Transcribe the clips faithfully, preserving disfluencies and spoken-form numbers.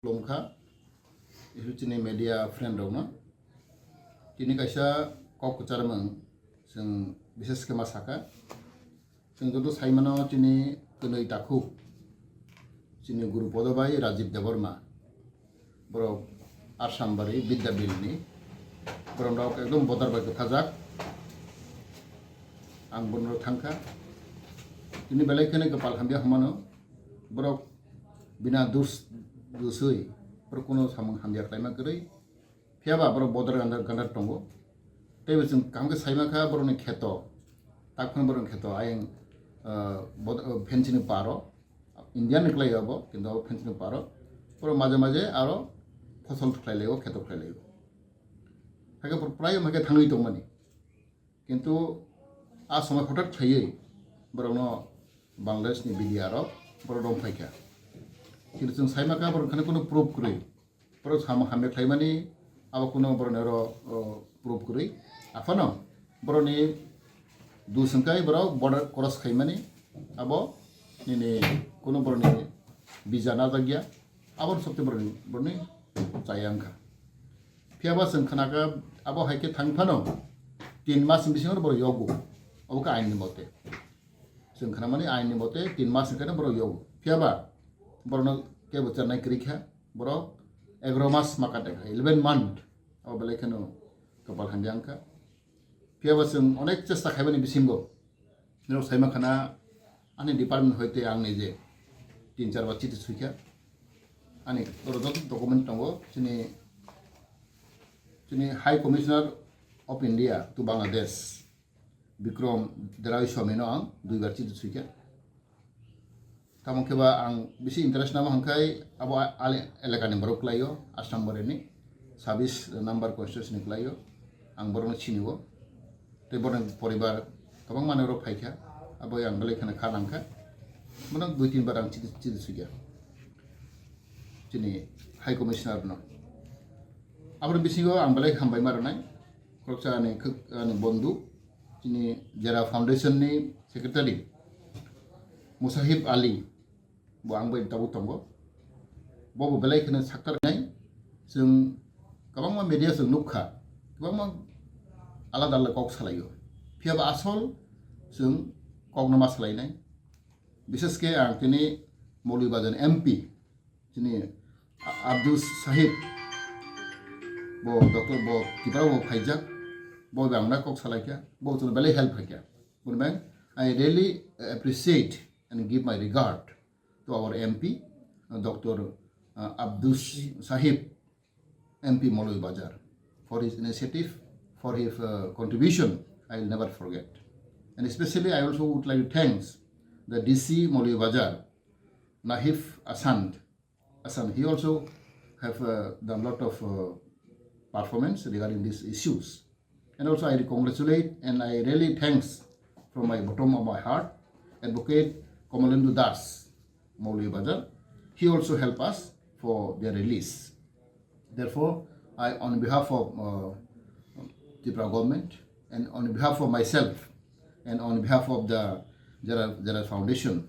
Khulumkha, isu chini media friend rokno. Tini kaisa kok kwcharmung chwng bises khe ma sakha. Chwng joto saimano chini kwnwi takhuk, chini Guru Podo bai Rajiv Debbarma. Borok Assam bari Bidya Bill ni. Borok rok ekdom bodar bai kwthajak. Ang bono thangkha. Tini belai kheno kwpal hamya hwnmano. Borok bina dus, dusui, borok kuno samung hamya khlaima kwrwi. Phiya ba borok bodol gandar, gandar tongo. Tei bo chwng kaham khe sai mankha borokni kheto. Tak phano borokni kheto ayang, ah, bod-, ah, fencing ni paro. India ni kwlai abo, kintu abo fencing ni paro. Borok maje maje aro phosol khlai laio, kheto khlai laio. Hakhe borok prai hakhe thangwi tongmani. Kintu a somoi hothat khaiwi borokno Bangladesh ni B D R rok borok rong phaikha. Kintu chwng sai mankha borok khani kuno proof kwrwi. Borok samung hamya khlaimani abo kuno borokni oro, o, proof kwrwi. Aphano borokni dus wngkai borok border cross khaimani abo nini kuno borokni visa najakya. Abo sokte borokni, borokni chaya wngkha. Phiya ba chwng khnakha abo hai khe thang phano tin mas ni bisingo borok yogo. Abo khe ain ni mote. Chwng khnamani ain ni mote tin mas ni khe borok yogo. Phiya ba borokno kebo chernai kwrwi kha. Borok egaro mas ma kate kha, eleven month. Abo belai kheno kwpal hamya wngkha. Phiya ba chwng onek chesta khaimani bisingo norok sai mankha na ani department hoite ang nije tin char bar chiti suikha. Ani oro joto document tongo chini, chini High Commissioner of India to Bangladesh, Bikram Deraiswamy no ang dui bar chiti suikha. Tamo khe ba ang bisi interest namo hwnkhai abo a-, ale-, elakani borok kwlaio, Assam Boreni, sabis number constituency ni kwlaio, ang borokno sinio. Tei borokni poribar kwbangma norok phaikha, abo ang belai kheno kha nangkha. Bono dui tin bar ang chidi, chidi sugya. Chini High Commissioner no. Aboni bisingo ang belai hambai ma rwnai. Khoroksa ani khwk-, ani bondhu, chini Jera Foundation ni secretary, Musahib Ali, bo ang bai tabuk tongo. Bo bo belai kheno saktar nai, chwng kwbangma media chwng nukha, kwbangma alada alada kok salaio. Phiya ba asol chwng kokno ma salainai. Bishes khe ang tini Maulibajar M P, chini A-, Abdus Sahib, bo doctor bo Tipra bo phaijak, bo bangna kok salaikha, bo chwngno belai help khaikha. Boni bang I really appreciate and give my regard to our M P, uh, doctor, uh, Abdus Sahib, M P Maulibajar, for his initiative, for his, uh, contribution, I will never forget. And especially I also would like to thanks the D C Maulibajar, Nahif Asand, Assam, he also have, uh, done lot of, uh, performance regarding these issues. And also I congratulate and I really thanks from my bottom of my heart Advocate Kamalendu Das, Maulibajar. He also help us for their release. Therefore, I, on behalf of, uh, Tripura government and on behalf of myself and on behalf of the Jera, Jera Foundation,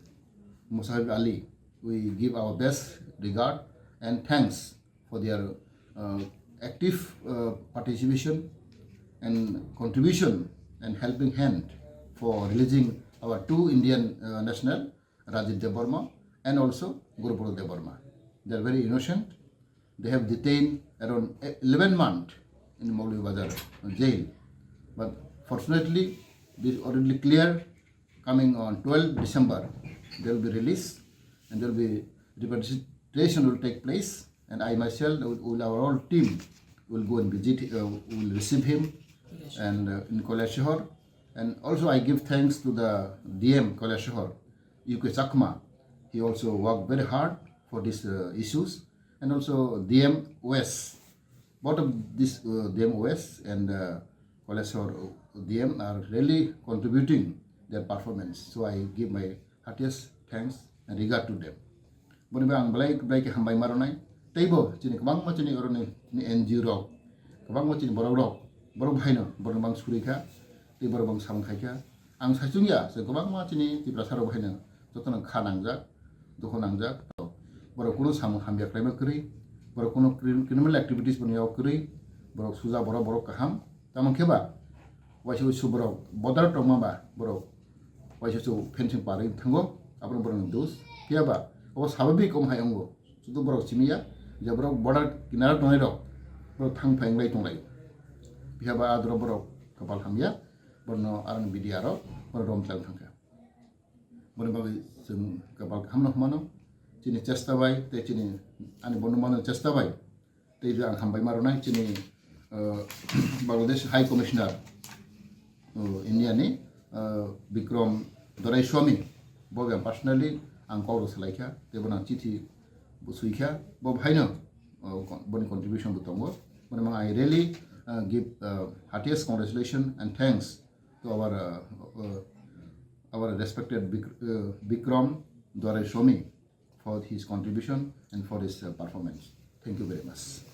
Musahib Ali, we give our best regard and thanks for their, uh, active, uh, participation and contribution and helping hand for releasing our two Indian, uh, national, Rajiv Debbarma and also Gurupad Debbarma. They are very innocent. They have detained around eleven months in Maulibajar jail. But fortunately, this already clear. Coming on twelfth December, they will be released and there will be repatriation will take place. And I myself, with, with our whole team, will go and visit, uh, will receive him and, uh, in Kailasahar. And also I give thanks to the D M Kailasahar, U K Chakma. He also worked very hard for these, uh, issues. And also D M West. Both of this, uh, D M West and, uh, Kailasahar D M are really contributing their performance. So I give my heartiest thanks and regard to them. Boni bai ang belai belai khe hambai ma rwnai. Teibo chini kwbangma chini oroni chini N G O rok, kwbangma chini borok rok, borok bhaino, borok bang suri kha, tei borok bang samung khai kha. Ang saichung ya, se kwbangma chini Tiprasa rok bhaino jotono kha nangjak, dukhu nangjak. Borok kuno samung hamya khlaima kwrwi, Borok kuno cri-, criminal activities boni yao kwrwi, borok suja borok, borok kaham. Tamon khe ba, waisa su borok border tongma ba, borok waisa su fencing parwi thango, abono borokni dos. Phiya ba, obo sababik omo hai wngo. Sudu borok simi ya, je borok border kinaro tongnai rok, borok thang phai wnglai tonglai. Phiya ba adro borok kapal hamya, borno arang B D R o, borok rom chang thangkha. Boni bagwi chwng kapal kaham no hwnmano, chini chesta bai, tei chini ani bono mano chesta bai, tei ang hambai ma rwnai chini, uh, Bangladesh High Commissioner, uh, India ni, uh, Bikram Doraiswamy, bo ang personally ang kok rw salai kha, tei bono chithi bo swi kha, bo haino, uh, boni contribution bo tongo. Boni mang I really, uh, give, uh, heartiest congratulations and thanks to our, uh, uh, our respected Bik-, uh, Bikram Doraiswamy for his contribution and for his, uh, performance. Thank you very much.